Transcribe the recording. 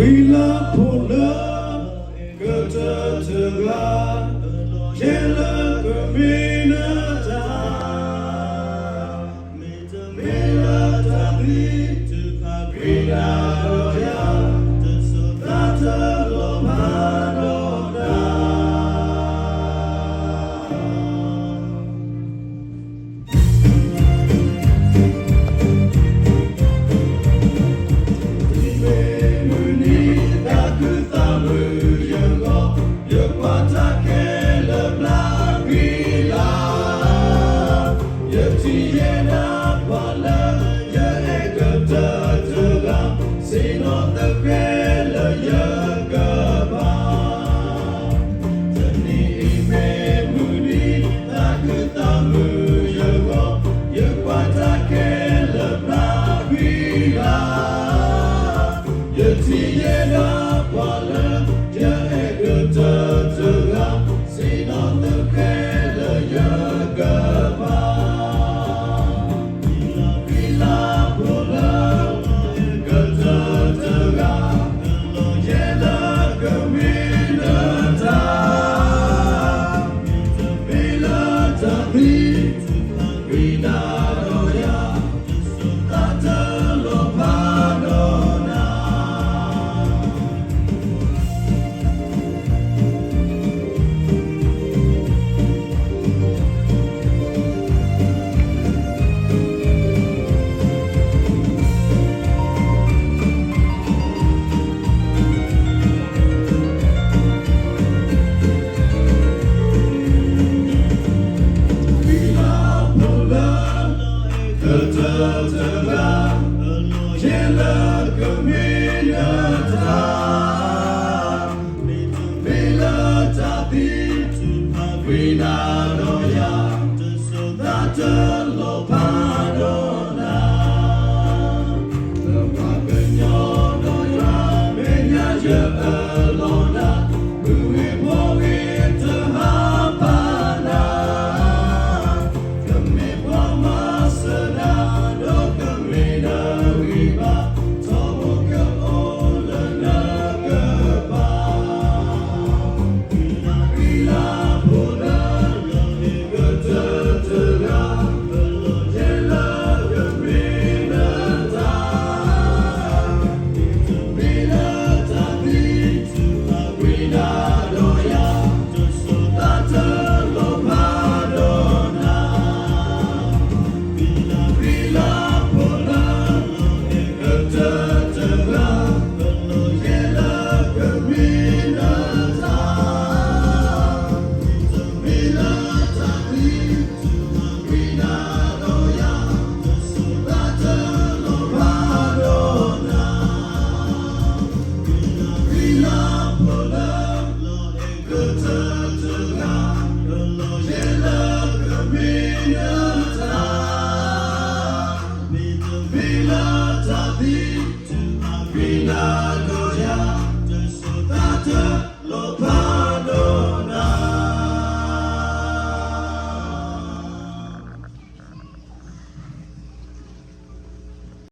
ဖံလၢဖိလၢ ကတၢၢ်တဂၤ, ယဲလၢကမ့ၢ်နတၢ် မ့ၢ်လၢတၢ်သံ, တဖၣ်ကွံာ်နၤဒီးယၤ, တစိၤသးတလီၤမၤဒီးနၤ. မ့ၢ်မုၢ်နံၤသးခုသးမုာ်ယဂီၢ်, ယကွၢ်တၢ်ခဲလၢာ်ဘျါကွံာ်လၢ်, ယထံၣ်ယဲဒၣ်ပှၤလၢ ယအဲၣ်ကတၢၢ်တဂၤ, ဆ့ၣ်နီၤသုးဃဲလၢယကပၤ. တနံၤအံၤမ့ၢ်မုၢ်နံၤသးခုသးမုာ်ယဂီၢ်, ယကွၢ်တၢ်ခဲလၢာ်ဘျါကွံာ်လၢ်, ယထံၣ်ယဲဒၣ်ပှၤလၢ ယအဲၣ်ကတၢၢ်တဂၤ, ဆ့ၣ်နီၤသုးဃဲလၢယကပၤ. ဖံလၢဖိလၢ ကတၢၢ်တဂၤ, ယဲလၢကမ့ၢ်နတၢ်, မ့ၢ်လၢတၢ်သံ, တဖၣ်ကွံာ်နၤဒီးယၤ, တစိၤသးတလီၤမၤဒီးနၤ. ဖံလၢဖိလၢ ကတၢၢ်တဂၤ, ယဲလၢကမ့ၢ်နတၢ်